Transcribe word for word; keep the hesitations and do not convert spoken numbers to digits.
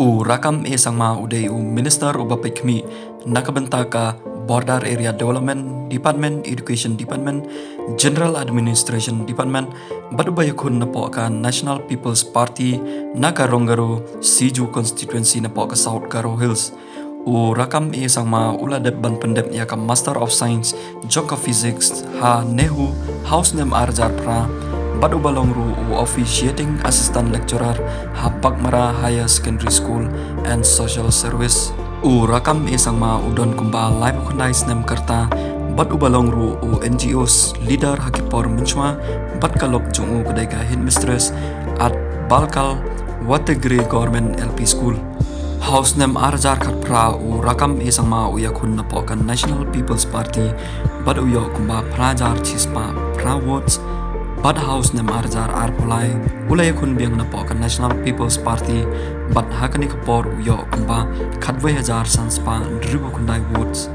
U Rakkam A Sangma u dei u Minister uba peit khmih na ka bynta ka Border Area Development Department, Education Department, General Administration Department, bad uba ïakhun napoh ka National People's Party na ka Rong Garo Siju Constituency napoh ka South Garo Hills. U Rakkam A Sangma u la dep ban pyndep ïa ka Master of Science jong ka Physics ha NEHU ha u snem ar hajar phra, bad uba long ruh u Officiating Assistant Lecturer ha Baghmara Higher Secondary School and Social Service. U Rakkam A Sangma u don kumba laiphew khyndai snem ka rta, bad uba long ruh u N G Os leader ha ki por mynshuwa, bad ka lok jong u ka dei ka headmistress at Balkal Wategre Government L P School. Ha u snem ar hajar khatphra u Rakkam A Sangma u ïakhun napoh ka National People's Party, bad u ïoh kumba phra hajar shispah phra votes, bad ha u snem ar hajar arphew lai u la ïakhun biang napoh ka National People's Party, bad ha kane ka por u ïoh kumba khatwei hajar sanspah hynriewphew khyndai votes.